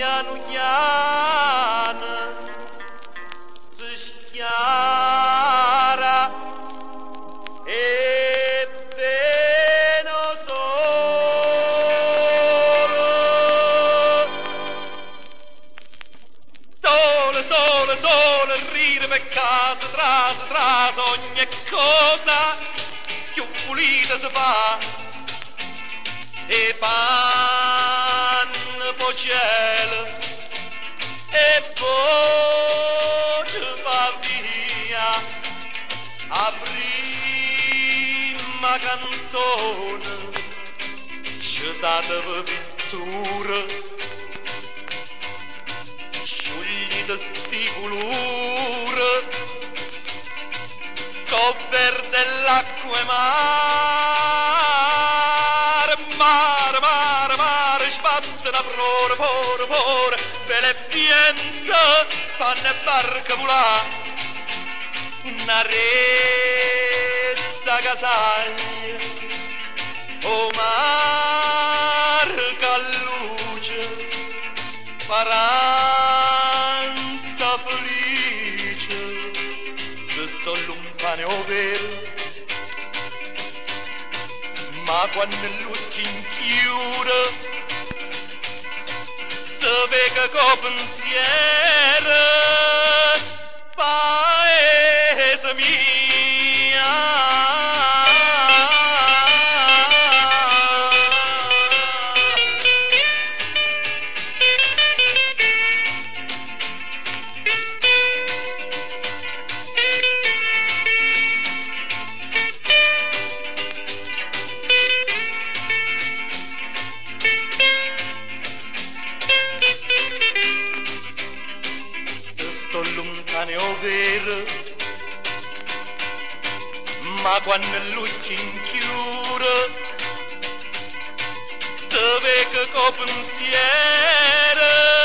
Chianu chiano se schiara e vene 'o sole. Sole, sole, sole, rire pe' casa, trase, trase, ogne cosa cchiù pulita se fa. E panne p' 'o cielo e voce p' 'a via. A primma canzone, scetateve pitture, sciuglite sti culure, c'o verde 'e ll'acqua 'e mare, mare, mare, mare, sbatte na prora, fore, fore, vele e viento, fanno 'e barche vulà, na rezza ca saglie, 'o mare ca luce, speranza felice, si sto luntano è overo, ma quanno ll'uocchie nchiure, te veco co pensiero, paese mio. Sto luntano è overo, ma quanno ll'uocchie nchiure, te veco co pensiero.